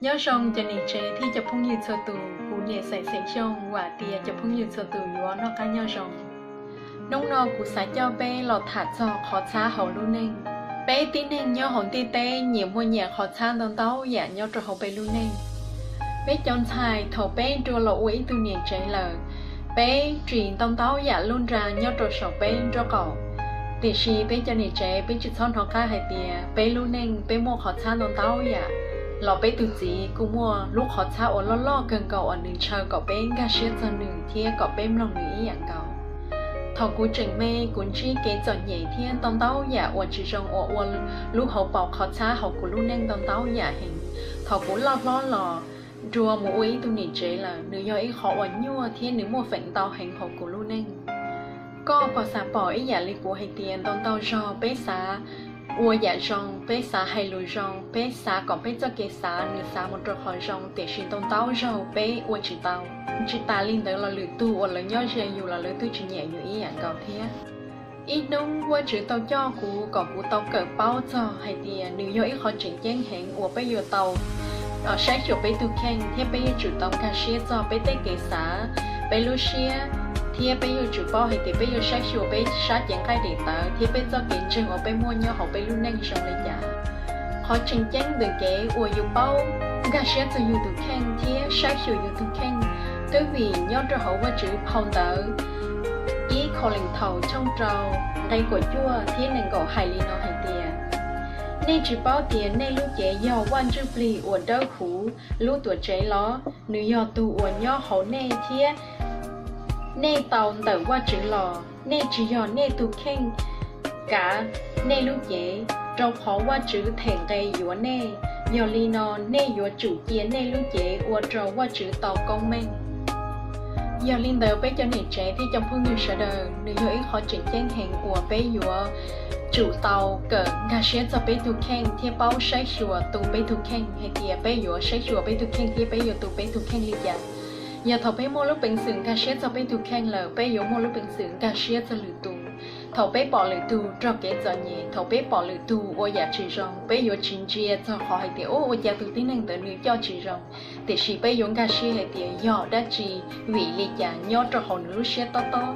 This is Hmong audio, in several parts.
Nyob zoo cov niam tsev thiab cov phooj ywg txhua tus, kuv niam Xeem Xeem Xyooj vam tias cov phooj ywg txhua tus yuav noj qab nyob zoo. Hnub no kuv xav coj peb los tham txog qhov txhab hauv lub neej. Peb tib neeg nyob hauv ntiaj teb nyias muaj nyias qhov txhab ntau ntau yam nyob rau hauv peb lub neej. Peb cov ntxhais thaum peb nrua los ua ib tug niam tsev lawm, peb ris ntau ntau yam lub nra nyob rau saum peb nraub qaum. Tiam sis peb cov niam tsev peb tsis txhob hnov qab hais tias peb lub neej peb muaj qhov txhab ntau ntau yam, los peb tus txiv kuj muaj lub qhov txhab uas loj loj kawg nkaus uas nws ntshaw kom peb nkag siab txog nws thiab kom peb mloog nws ib yam nkaus. Thaum kuv tseem me kuv ntsib kev txom nyem thiab ntau ntau yam uas tsis zoo uas ua lub hauv paus qhov txhab hauv kuv lub neej ntau ntau yam heev. Thaum kuv loj hlob los nrua mus ua ib tug niam tsev lawm, nws yog ib qhov uas nyuaj thiab nws muaj feem ntau heev hauv kuv lub neej. Koj puas xav pom ib yam li kuv hais tias ntau ntau zaug peb xav ua yam zoo, peb xav hais lus zoo, peb xav kom peb txoj kev xav nws xav mus rau qhov zoo, tiam sis ntau ntau zaug peb ua tsis tau. Tsis tas li ntawd los lwm tus uas lawv nyob ze yus los lawv twb tsis nyiam yus ib yam nkaus thiab. Ib hnub Vajtswv tau coj kuv kom kuv tau kawm paub txog hais tias nws yog ib qhov tseem ceeb heev uas peb yuav tau saib xyuas peb tus kheej thiab peb yuav tsum tau nkag siab txog peb tej kev xav, peb lub siab, thiab peb yuav tsum paub hais tias peb yuav saib xyuas peb sab cev nqaij daim tawv thiab peb txoj kev ntseeg uas peb muaj nyob hauv peb lub neej zoo li cas. Qhov tseem ceeb ntawm kev uas yus paub nkag siab txog yus tus kheej thiab saib xyuas yus tus kheej, twb vim nyob rau hauv Vajtswv phau ntawv Ib Kauleethaus tshooj rau nqe kaum cuaj thiab nees nkaum hais li no hais tias, nej tsis paub tias nej lub cev yog Vaj Ntsuj Plig uas Dawb Huv lub tuam tsev los? Nws yog tus uas nyob hauv nej thiab nej tau ntawm Vajtswv los. Nej tsis yog nej tus kheej kav nej lub cev, rau qhov Vajtswv them nqe yuav nej. Yog li no nej yuav tsum cia nej lub cev ua rau Vajtswv tau koob meej. Yog li ntawd peb cov niam tsev thiab cov phooj ywg sawv daws, nws yog ib qhov tseem ceeb heev uas peb yuav tsum tau kawm nkag siab txog peb tus kheej thiab paub saib xyuas tu peb tus kheej hais tias peb yuav saib xyuas peb tus kheej thiab peb yuav tu peb tus kheej li cas. Yog thaum peb muaj lub peev xwm nkag siab txog peb tus kheej lawm, peb yuav muaj lub peev xwm nkag siab txog lwm tus. Thaum peb pom lwm tus raug kev txom nyem, thaum peb pom lwm tus ua yam tsis zoo, peb yuav tsis ntsia txog qhov hais tias ua cas tus tib neeg ntawd nws coj tsis zoo, tiam sis peb yuav nkag siab hais tias yog dab tsi, vim li cas, nyob rau hauv nws lub siab tob tob.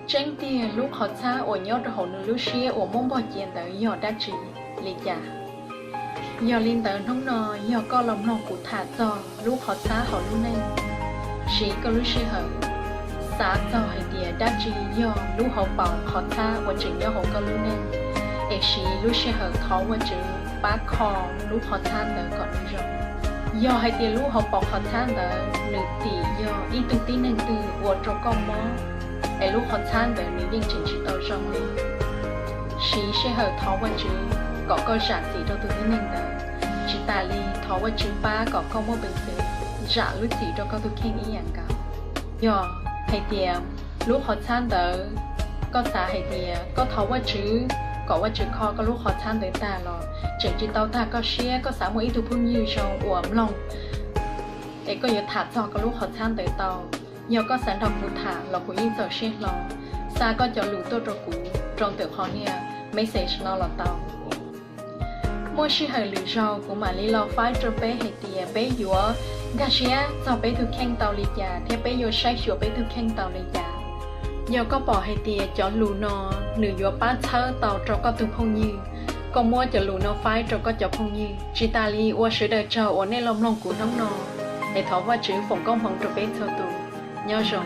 Tseeb tiag lub qhov txhab uas nyob rau hauv nws lub siab uas muab npog cia ntawd yog dab tsi, li cas. Yog li ntawd hnub no yog koj los mloog kuv tham txog lub qhov txhab hauv lub neej, siv koj lub sij hawm xav txog hais tias dab tsi yog lub hauv paus qhov txhab uas tseem nyob hauv koj lub neej, es siv lub sij hawm thov Vajtswv pab kho lub qhov txhab ntawd kom nws zoo. Yog hais tias lub hauv paus qhov txhab ntawd nws tim yog ib tug tib neeg twg ua rau koj mob, es lub qhov txhab ntawd nws yeej tseem tsis tau zoo li, siv sij hawm thov Vajtswv kom koj zam txim rau tus tib neeg ntawd. Tsis tas li thov Vajtswv pab kom koj muaj peev xwm zam lub txim rau koj tus kheej ib yam nkaus. Yog hais tias lub qhov txhab ntawd koj xav hais tias koj thov Vajtswv kom Vajtswv kho koj lub qhov txhab ntawd tag los tseem tsis tau tag koj siab, koj xav muaj ib tug phooj ywg zoo uas mloog, es koj yuav tham txog koj lub qhov txhab ntawd tau. Yog koj xav nrog kuv tham los kuv yeej txaus siab hlo. Xa koj cov lus tuaj rau kuv rau ntawm qhov niag message no los tau. Muaj sij hawm lwm zaug kuv mam li los faib rau peb hais tias peb yuav nkag siab txog peb tus kheej tau li cas thiab peb yuav saib xyuas peb tus kheej tau li cas. Yog koj pom hais tias cov lus no nws yuav pab txhawb tau rau koj tus phooj ywg, koj muab cov lus no faib rau koj cov phooj ywg. Tsis tas li ua sawv daws tsaug uas nej los mloog kuv hnub no, es thov Vajtswv foom koob hmoov rau peb txhua tus. Nyob zoo.